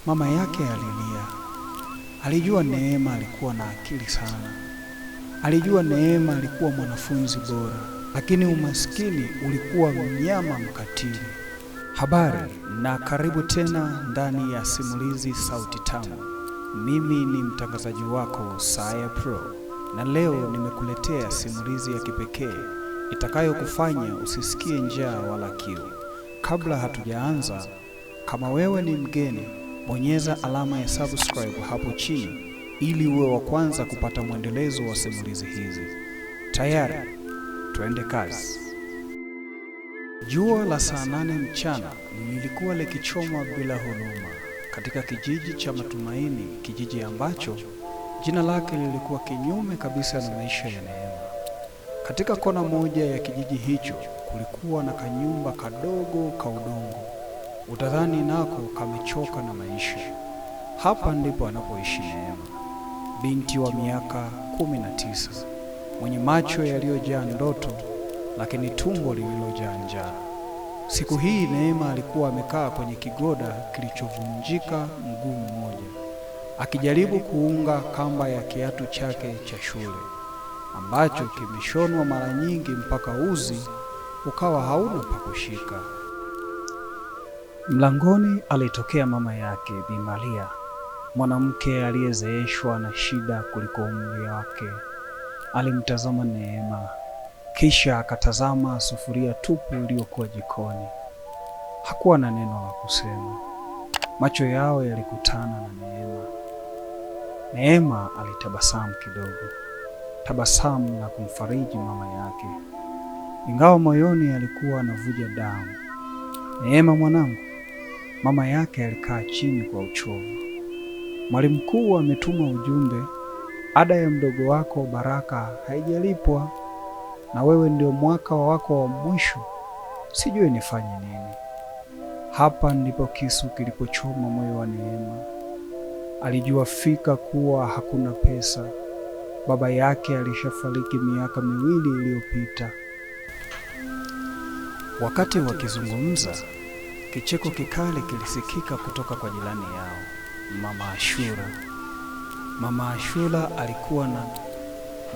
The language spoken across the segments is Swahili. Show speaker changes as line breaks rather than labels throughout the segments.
Mama yake alilia. Alijua Neema alikuwa na akili sana. Alijua Neema alikuwa mwanafunzi bora, lakini umaskini ulikuwa mnyama mkatili. Habari na karibu tena ndani ya Simulizi Sauti Tamu. Mimi ni mtangazaji wako Saya Pro, na leo nimekuletea simulizi ya kipekee itakayokufanya usisikie njaa wala kiu. Kabla hatujaanza, kama wewe ni mgeni, bonyeza alama ya subscribe hapo chini ili uwe wa kwanza kupata mwendelezo wa simulizi hizi. Tayari, tuende kazi. Jua la saa 8 mchana lilikuwa likichoma bila huruma katika kijiji cha Matumaini, kijiji ambacho jina lake lilikuwa kinyume kabisa na maisha ya Neema. Katika kona moja ya kijiji hicho kulikuwa na kanyumba kadogo ka udongo, utadhani nako kamechoka na maisha. Hapa ndipo anapoishi Neema, binti wa miaka 19, mwenye macho yaliyojaa ndoto lakini tumbo lililojaa njaa. Siku hii Neema alikuwa amekaa kwenye kigoda kilichovunjika mguu mmoja, akijaribu kuunga kamba ya kiatu chake cha shule ambacho kimeshonwa mara nyingi mpaka uzi ukawa hauna pa kushika. Mlangoni alitokea mama yake Bi Maria, mwanamke aliyezeeshwa na shida kuliko umri wake. Alimtazama Neema, kisha akatazama sufuria tupu iliyokuwa jikoni. Hakuwa na neno la kusema. Macho yao yalikutana na Neema. Neema alitabasamu kidogo, tabasamu la kumfariji mama yake, ingawa moyoni alikuwa anavuja damu. "Neema mwanangu." Mama yake alikaa chini kwa uchovu. "Mwalimu mkuu ametuma ujumbe, ada ya mdogo wako Baraka haijalipwa, na wewe ndio mwaka wako wa mwisho. Sijui nifanye nini." Hapa ndipo kisu kilipochoma moyo wa Neema. Alijua fika kuwa hakuna pesa. Baba yake alishafariki miaka 2 iliyopita. Wakati wakizungumza, kicheko kikali kilisikika kutoka kwa jirani yao, Mama Ashura. Mama Ashura alikuwa na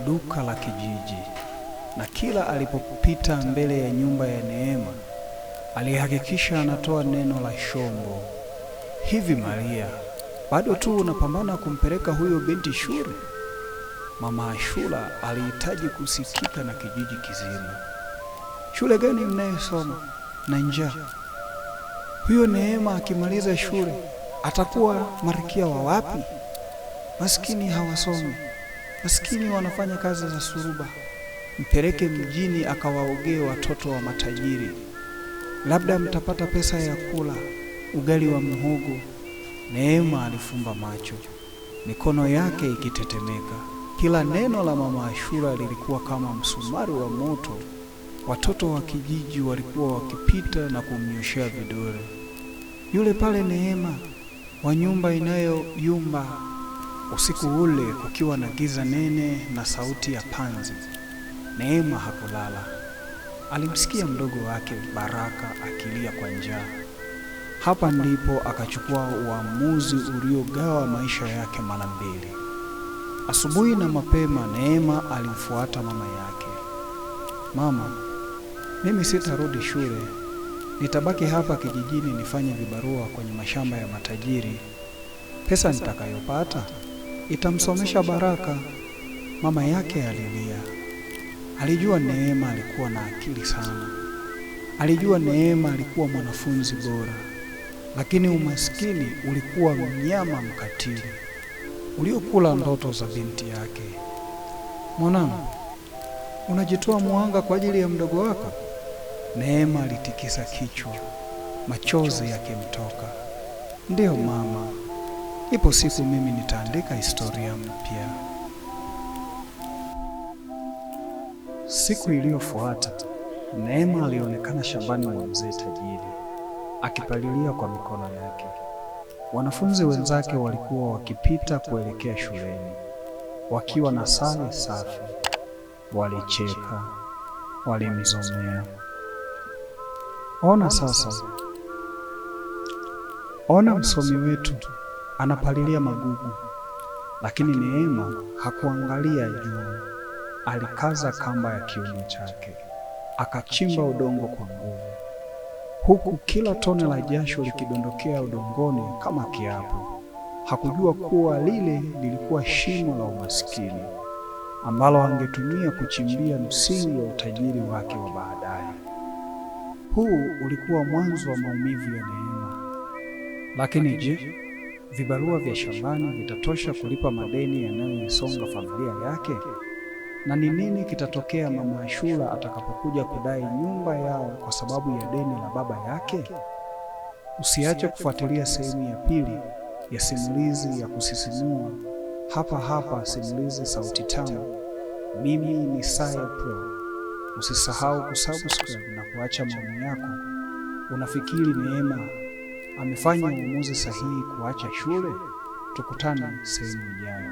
duka la kijiji, na kila alipopita mbele ya nyumba ya Neema, alihakikisha anatoa neno la shombo. "Hivi Maria, bado tu unapambana kumpeleka huyo binti shule?" Mama Ashura alihitaji kusikika na kijiji kizima. "Shule gani mnayosoma na njaa? Huyo Neema akimaliza shule atakuwa malkia wa wapi? Maskini hawasomi, maskini wanafanya kazi za suruba. Mpeleke mjini akawaogee watoto wa matajiri, labda mtapata pesa ya kula ugali wa muhogo." Neema alifumba macho, mikono yake ikitetemeka. Kila neno la Mama Ashura lilikuwa kama msumari wa moto. Watoto wa kijiji walikuwa wakipita na kumnyoshea vidole. "Yule pale Neema wa nyumba inayoyumba." Usiku ule kukiwa na giza nene na sauti ya panzi, Neema hakulala. Alimsikia mdogo wake Baraka akilia kwa njaa. Hapa ndipo akachukua uamuzi uliogawa maisha yake mara mbili. Asubuhi na mapema, Neema alimfuata mama yake. "Mama, mimi sitarudi shule. Nitabaki hapa kijijini nifanye vibarua kwenye mashamba ya matajiri. Pesa nitakayopata itamsomesha Baraka." Mama yake alilia. Alijua Neema alikuwa na akili sana. Alijua Neema alikuwa mwanafunzi bora, lakini umaskini ulikuwa mnyama mkatili uliokula ndoto za binti yake. "Mwanangu, unajitoa muhanga kwa ajili ya mdogo wako?" Neema alitikisa kichwa, machozi yakimtoka. "Ndiyo mama, ipo siku mimi nitaandika historia mpya." Siku iliyofuata, Neema alionekana shambani mwa mzee tajiri, akipalilia kwa mikono yake. Wanafunzi wenzake walikuwa wakipita kuelekea shuleni, wakiwa na sare safi. Walicheka, walimzomea. "Ona sasa, Ona msomi wetu anapalilia magugu, lakini Neema hakuangalia juu. Alikaza kamba ya kiuno chake, akachimba udongo kwa nguvu, huku kila tone la jasho likidondokea udongoni kama kiapo. Hakujua kuwa lile lilikuwa shimo la umaskini ambalo angetumia kuchimbia msingi wa utajiri wake wa baadaye. Huu ulikuwa mwanzo wa maumivu ya Neema. Lakini je, vibarua vya shambani vitatosha kulipa madeni yanayoisonga familia yake? Na ni nini kitatokea Mama Ashura atakapokuja kudai nyumba yao kwa sababu ya deni la baba yake? Usiache kufuatilia sehemu ya pili ya simulizi ya kusisimua hapa hapa Simulizi Sauti Tamu. Mimi ni Sayo Pro. Usisahau kusubscribe na kuacha maoni yako. Unafikiri Neema amefanya uamuzi sahihi kuacha shule? Tukutane sehemu ijayo.